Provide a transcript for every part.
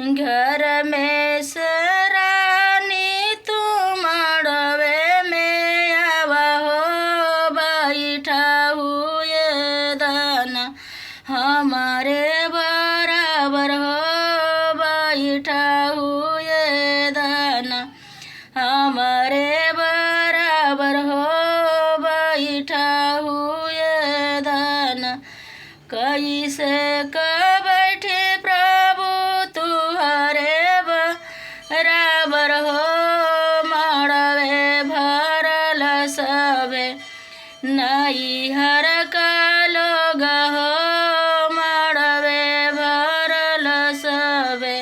घर में से रानी तू मड़वे में आवा हो बैठा हुए धन हमारे बराबर हो बैठा हुए धन हमारे बराबर हो बैठा हुए धन। कैसे क बैठे प्रभु तुहरे बराबर हो मड़वे भरल सबे नैहर का लोग हो मड़वे भरल सबे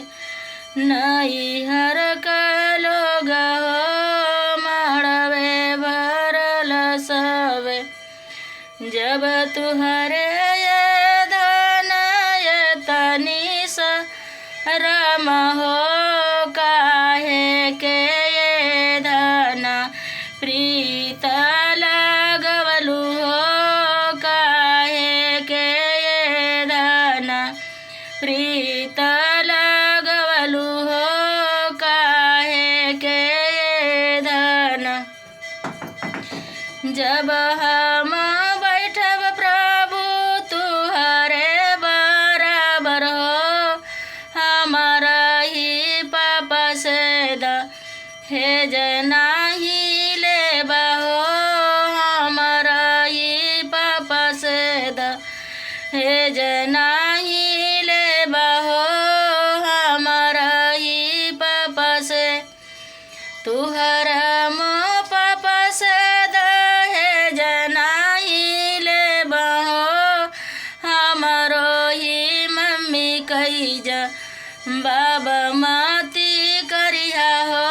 नैहर का लोग हो मड़वे भरल सबे। जब तुहरे ये धन ये तनी सा राम हो काहे के ये धन प्रीत लगवलु हो काहे के ये धन प्रीत लगवलु हो काहे के ये धन। जब हम बैठब प्रभु तुहरे बराबर हो हमारा ही पाप से द हे जनाही ले हो हमारा ही पाप से द हे जनाही ले हो हमारा ही पाप से। तुहरा मोह पाप से दहे जनाही ले बहो हमारो ही मम्मी कही जा बाबा माती करिया हो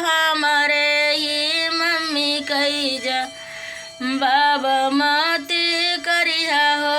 हमारे ही मम्मी कही जा बाबा माती करिया हो।